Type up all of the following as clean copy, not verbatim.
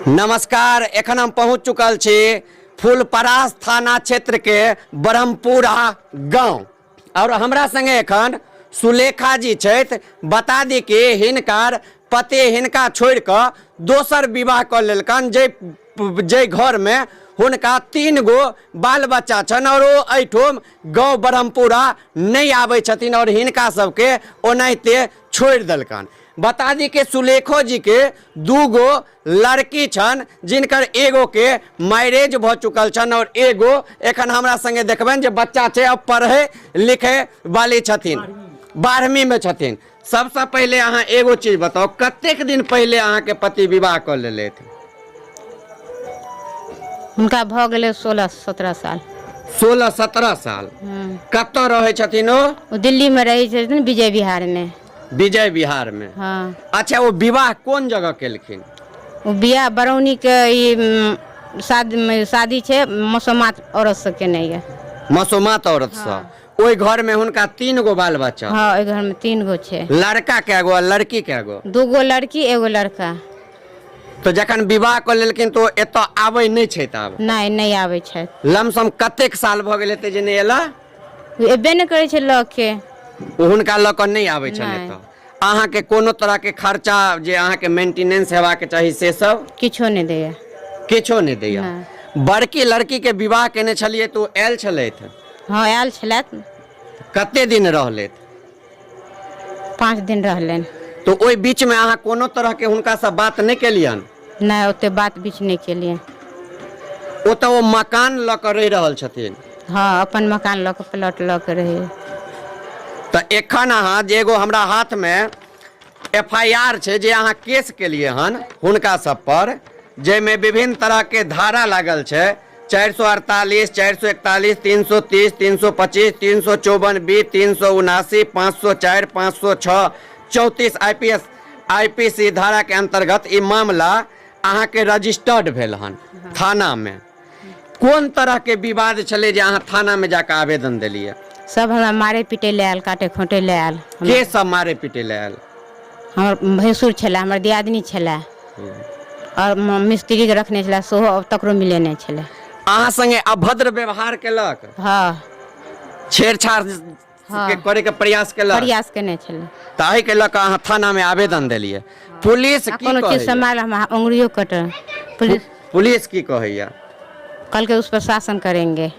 नमस्कार, एखन हम पहुंच चुकल छी फुलपरास थाना क्षेत्र के ब्रह्मपुरा गांव और हमरा संगे एखन सुलेखा जी छथि। बता दी कि हिनकर पति हिनका छोड़ कऽ दोसर विवाह कऽ लेलकन, जे जाहि घरमे हुनका 3 गो बाल बच्चा छनि और ओ एहिठाम गाँव ब्रह्मपुरा नहि आबै छथिन और हिनका सबके ओनाहिते छोड़ि देलकन। बता दी कि सुलेखो जी के 2 गो लड़की छनि, जिनकर एगो के मैरिज भऽ चुकल छनि और एगो एखन हमरा संगे देखबनि जे बच्चा छै और पढ़े लिखे वाली छथिन, 12वीं में छथिन। सबसँ पहिले अहाँ एगो चीज बताउ, कतेक दिन पहिले अहाँके पति विवाह कऽ लेलथि? हुनका भऽ गेलै 16-17 साल। 16-17 साल। कतऽ रहै छथिन ओ? ओ दिल्लीमे रहै छथिन, विजय बिहारमे। विजय बिहारमे। हँ। अच्छा, ओ विवाह कोन जगह केलखिन? ओ बियाह बरौनीके ई शादी छै, मसोमात औरतसँ केने यऽ। मसोमात औरतसँ? ओहि घर में हुनका 3 गो बाल बच्चा? हाँ, ओहि घर में 3 गो छै। लड़का कै गो आ लड़की कै गो? 2 गो लड़की, एगो लड़का। तो जखन विवाह कऽ लेलखिन तो एतऽ आबै नहि छै आब? नहि, नहि आबै छै। लमसम कतेक साल भऽ गेल हेतै जे नहि एला? एबे नहि करै छै लऽ के। ओ हुनका लऽ कऽ नहि आबै छनि नहि। एतऽ? अहाँके कोनो तरहके खर्चा जे अहाँके मेंटेनेंस हेबाक चाही से सब? किछो नहि दैया। किछो नहि दैया? नहि। बड़की लड़की के विवाह केने छलियै तऽ ओ आयल छलथि? हँ, आयल छलथि। कते दिन रहलथि? 5 दिन रहलनि। तऽ ओहि बीचमे अहाँ कोनो तरहके हुनकासँ बात नहि केलियनि? नहि, ओते बात बीच नहि केलियनि। ओ तऽ ओ मकान लऽ कऽ रहि रहल छथिन? हँ, अपन मकान लऽ कऽ, प्लॉट लऽ कऽ रहै। तऽ एखन अहाँ जे एगो हमरा हाथमे एफ I R छै जे अहाँ केस केलियै हन हुनका सब पर, जाहिमे विभिन्न तरहके धारा लागल छै, 448, 441, 330, 325, 354 B, 379, 504, 506, 34 I P S I P C धारा के अंतर्गत ई मामला अहाँके रजिस्टर्ड भेल हन थाना में। कोन तरह के विवाद छलै जे अहाँ थाना में जाके आवेदन देलियै? सब हमरा मारे पीटे लए आयल, काटे खोटे लए आयल। के सब मारे पीटे लए आयल? हमर भैंसुर छलै, हमर दियादनी छलै और मिस्त्री के रखने छलै, सेहो तकरो मिलेने छलै। अहाँ संगे अभद्र व्यवहार केलक? हँ। छेड़छाड़ हँ। के करे के प्रयास केलक? प्रयास केने छलै। तऽ एहि के लऽ कऽ अहाँ थाना में आवेदन देलियै। पुलिस आ की कोनो चीज कहैया? से मारल हमरा अंगुरियो कटल। पुलिस पुलिस की कहैया? कहलकै उस पर शासन करेंगे।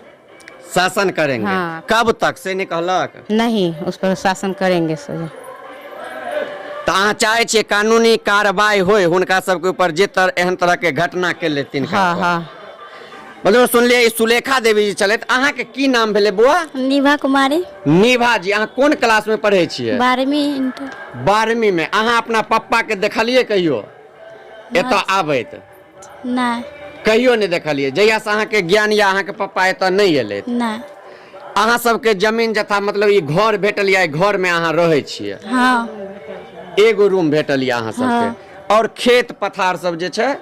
शासन करेंगे? हाँ। कब तक से नहि कहलक? नहीं, उस पर शासन करेंगे सर। तऽ अहाँ चाहै छियै कानूनी कार्रवाई होय हुनका सबके ऊपर जे तर एहन तरह के घटना के ले तिनका हाँ पर? हाँ। मतलब सुनलियै ई सुलेखा देवी जी छलथि। अहाँके की नाम भेलै बौआ? निभा कुमारी। निभा जी, अहाँ कोन क्लास में पढ़ै छियै? 12वीं इंटर। 12वीं में। अहाँ अपना पप्पा के देखलियै कहियो एतऽ आबैत? नहि। कहियो नहि देखलियै? जहिया से अहाँके ज्ञान या अहाँके पप्पा एतऽ नहि एलथि? नहि। अहाँ सबके जमीन जथा मतलब ई घर भेटल या घर में अहाँ रहै छियै? हाँ। एगो रूम भेटल या अहाँ सबके? हाँ। और खेत पथार सब जे छै?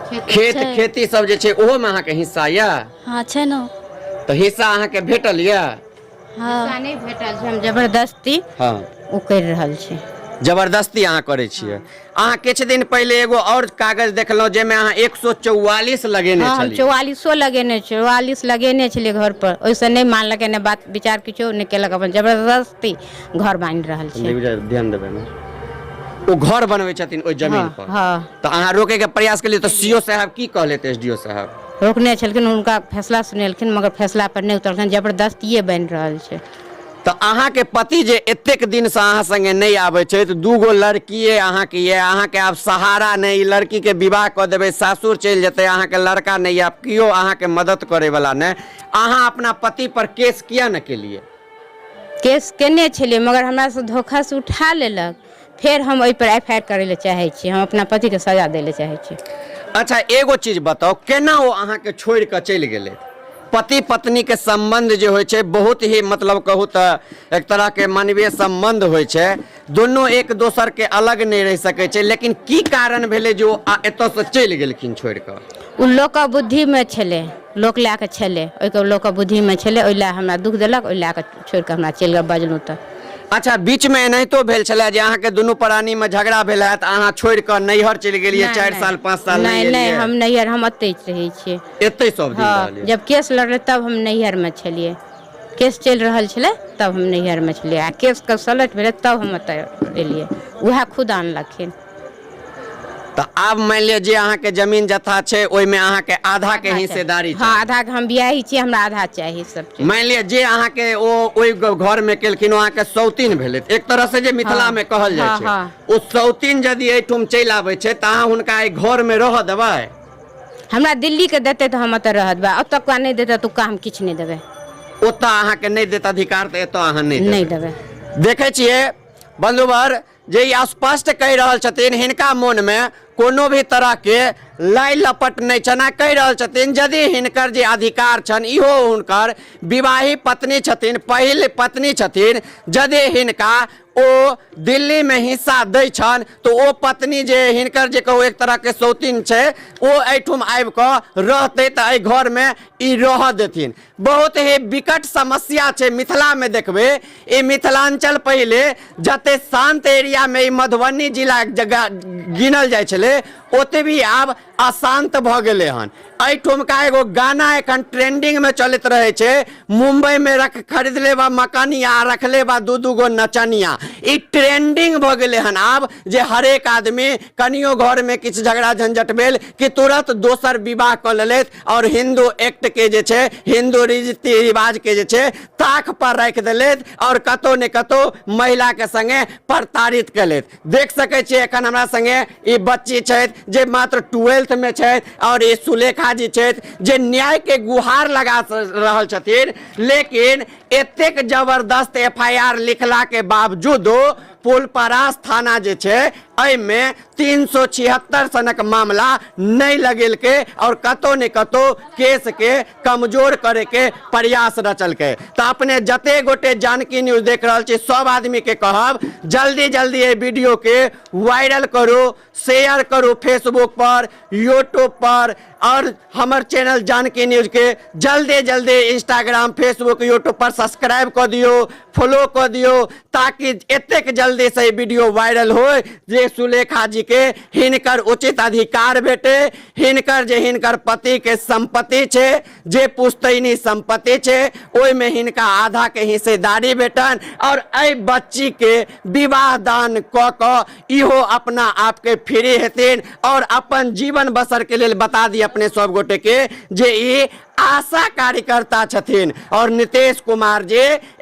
खेत छै। खेती सब जे छै ओहो में अहाँके हिस्सा यऽ? हाँ छै ने। तऽ हिस्सा अहाँके भेटल यऽ? हाँ। हिस्सा नहि भेटल छै, हम जबरदस्ती हाँ। ओ करि रहल छी। जबरदस्ती अहाँ करै छियै। अहाँ किछु दिन पहिले एगो और कागज देखलहुँ जाहिमे अहाँ 144 लगेने हाँ, हम छलियै। 44 लगेने छियै, 44 लगेने छलियै घर पर, ओहिसँ नहि मानलकै, नहि बात विचार किछो नहि केलक, अपन जबरदस्ती घर बान्हि रहल छै। ध्यान देबै ने, ओ घर बनबै छथिन ओहि जमीन हाँ, पर। हाँ। तऽ अहाँ रोकैके प्रयास केलियै तऽ सी ओ साहब की कहलथि, एस डी ओ साहब? रोकने छलखिन, हुनका फैसला सुनेलखिन, मगर फैसला पर नहि उतरलखिन, जबरदस्तिए बनि रहल छै। तऽ अहाँके पति जे एतेक दिनसँ अहाँ संगे नहि आबै छथि, 2 गो लड़किए अहाँके यऽ, अहाँके आब सहारा नहि, ई लड़कीके विवाह कऽ देबै सासुर चलि जेतै, अहाँके लड़का नहि यऽ, केओ अहाँके मदद करैवला नहि, अहाँ अपना पति पर केस किया नहि केलियै? केस केने छलियै, मगर हमरासँ धोखासँ उठा लेलक। फेर हम ओहिपर एफ I R करै लए चाहै छी, हम अपना पतिके सजा दै लए चाहै छी। अच्छा एगो चीज बताउ, केना ओ अहाँके छोड़ि कऽ चलि गेलै? पति पत्नी के संबंध जे होइ छै बहुत ही मतलब कहू तऽ एक तरह के मानवीय संबंध होइ छै, दुनू एक दोसर के अलग नहि रहि सकै छै, लेकिन की कारण भेलै जे ओ एतऽसँ चलि गेलखिन छोड़ि कऽ? ओ लोकक बुद्धिमे छलै, लोक लए कऽ छलै, ओहिके लोकक बुद्धिमे छलै, ओहि लए हमरा दुःख देलक, ओहि लए कऽ छोड़ि कऽ हमरा चलि गेल। बजलहुँ तऽ अच्छा, बीचमे एनाहितो भेल छलै जे अहाँके दुनू प्राणीमे झगड़ा भेल हैत, अहाँ छोड़ि कऽ नैहर चलि गेलियै? नहि, 4 नहि। साल 5 साल? नहि नहि, एलियै? हम नैहर, हम ओतहि रहै छियै। एतै सब दिन? हँ। रहलियै? जब केस लड़लै तब हम नैहरमे छलियै। केस चलि रहल छलै तब हम नैहरमे छलियै, आ केसके सलट भेलै तब हम ओतऽ एलियै। उएह खुद आनलखिन। तऽ आब मानि लिअ जे अहाँके जमीन जथा छै, ओहिमे अहाँके आधा के हिस्सेदारी हँ, छै? आधाके। हम बियाही छियै, हमरा आधा चाही सब चीज। मानि लिअ जे अहाँके ओ ओहि घरमे केलखिन, ओ अहाँके सौतीन भेलै एक तरह से, जे मिथिलामे कहल जाइ छै। ओ सौतीन यदि एहिठाम चलि आबै छै तऽ अहाँ हुनका एहि घरमे रहऽ देबै? हमरा दिल्लीके देतै तऽ हम ओतऽ रहऽ देबै। ओतुका नहि देतै, ओतुका हम किछु नहि देबै। ओतऽ अहाँके नहि देत अधिकार तऽ एतऽ अहाँ नहि नहि देबै? देबै। देखै छियै बंधुवर, जे ई स्पष्ट कहि रहल छथिन, हिनका मोनमे कोनो भी तरहके लाइ लपट नहि छनि, आ कहि रहल छथिन यदि हिनकर जे अधिकार छनि, इहो हुनकर विवाही पत्नी छथिन, पहिल पत्नी छथिन, यदि हिनका ओ दिल्लीमे हिस्सा दै छनि तऽ ओ पत्नी जे हिनकर जे कहू एक तरहके सौतीन छै, ओ एहिठाम आबि कऽ रहतै तऽ एहि घरमे ई रहऽ देथिन। बहुत ही विकट समस्या छै मिथिलामे। देखबै, ई मिथिलाञ्चल पहिले जते शान्त एरियामे ई मधुबनी जिला जगह गिनल जाइ छलै, ओतबी आब अशान्त भऽ गेलै हन। एहिठुमका एगो गाना एखन ट्रेंडिंगमे चलैत रहै छै, मुम्बईमे रख खरीदले बा मकनिया, रखले बा दू दू गो नचनिया। ई ट्रेंडिंग भऽ गेलै हन आब जे हरेक आदमी कनियो घरमे किछु झगड़ा झंझट भेल कि तुरंत दोसर विवाह कऽ लेलथि, आओर हिन्दू एक्ट के जे छै, हिन्दू रीति रिवाज के जे छै ताक पर राखि देलथि, आओर कतौ ने कतौ महिला के संगे प्रताड़ित केलथि। देख सकै छियै, एखन हमरा संगे ई बच्ची छथि जे मात्र 12th मे छथि, आओर ई सुलेखा जी छथि जे न्याय के गुहार लगा रहल छथिन। लेकिन एतेक जबरदस्त एफ I R लिखला के बावजूदो फुलपरास थाना जे छै, एहिमे 376 सनक मामला नहि लगेलकै, आओर कतौ ने कतौ केसके कमजोर करैके प्रयास रचलकै। तऽ अपने जते गोटे जानकी न्यूज देख रहल छी, सब आदमीके कहब, जल्दी जल्दी एहि वीडियोके वायरल करू, शेयर करू फेसबुक पर, यूट्यूब पर, और हमर चैनल जानकी न्यूज के जल्दी जल्दी इंस्टाग्राम, फेसबुक, यूट्यूब पर सब्सक्राइब कऽ दियौ, फॉलो कऽ दियौ, ताकि एतेक जल्दी से ई वीडियो वायरल होय जे सुलेखा जी के हिनकर उचित अधिकार भेटे। हिनकर जे हिनकर पति के संपत्ति छै, जे पुश्तैनी संपत्ति छै, ओहिमे हिनका आधा के हिस्सेदारी भेटन, और एहि बच्ची के विवाह दान कऽ कऽ इहो अपना आपके फ्री हेथिन और अपन जीवन बसर के लेल। बता दी अपने सब गोटे के जे ई आशा कार्यकर्ता छथिन, और नीतीश कुमार जी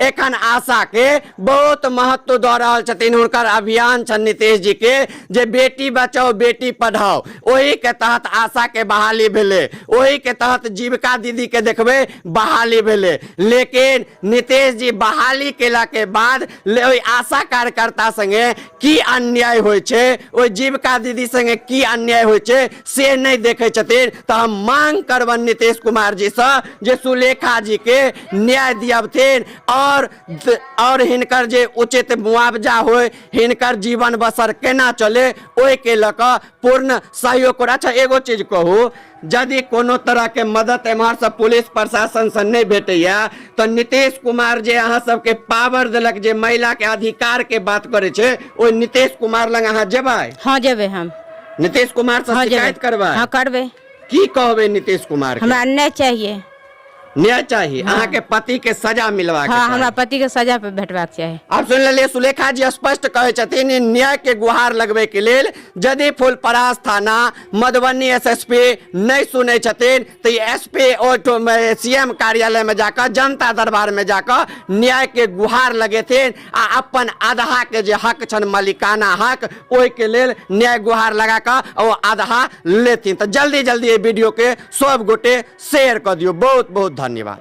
एखन आशा के बहुत महत्व दऽ रहल छथिन। हुनकर अभियान छनि नीतीश जी के जे बेटी बचाओ बेटी पढ़ाओ। ओही के तहत आशा के बहाली भेलै, ओही के तहत जीविका दीदी के देखबै बहाली भेलै। लेकिन नीतीश जी बहाली केला के बाद ओहि आशा कार्यकर्ता संगे की अन्याय होइ छै, ओहि जीविका दीदी संगे की अन्याय होइ छै, से नहि देखै छथिन। तऽ हम मांग करबनि नीतीश कुमार जीसँ जे सुलेखा जी के न्याय दियबथिन, और हिनकर जे उचित मुआवजा होय, हिनकर जीवन बसर केना चले, ओहिके लऽ कऽ पूर्ण सहयोग करू। अच्छा, एगो चीज कहू, यदि कोनो तरहके मदद एम्हरसँ पुलिस प्रशासनसँ नहि भेटैया तऽ नीतीश कुमार जे अहाँ सबके पावर देलक, जे महिलाके अधिकारके बात करै छै, ओहि नीतीश कुमार लग अहाँ जेबै? हँ, जेबै हम। नीतीश कुमार से हँ, जेबै। शिकायत करबै? हँ, करबै। की कहबै नीतीश कुमार के? हमरा न्याय चाहिए। न्याय चाही? अहाँके पति के सजा मिलबाक हँ, चाही? हमरा पति के सजा पे भेटबाक चाही। आब सुनि लेलियै, सुलेखा जी स्पष्ट कहै छथिन, ई न्याय के गुहार लगबै के लेल यदि फुलपरास थाना मधुबनी एसएसपी नहि सुनै छथिन तऽ ई एसपी ओहिठाम सीएम कार्यालय में जाकऽ, जनता दरबार में जाकऽ न्याय के गुहार लगेथिन, आ अपन आधा के जे हक छनि, मालिकाना हक, ओहिके लेल न्याय गुहार लगा कऽ ओ आधा लेथिन। तऽ जल्दी जल्दी एहि वीडियो के सब गोटे शेयर कऽ दियौ। बहुत बहुत धन्यवाद।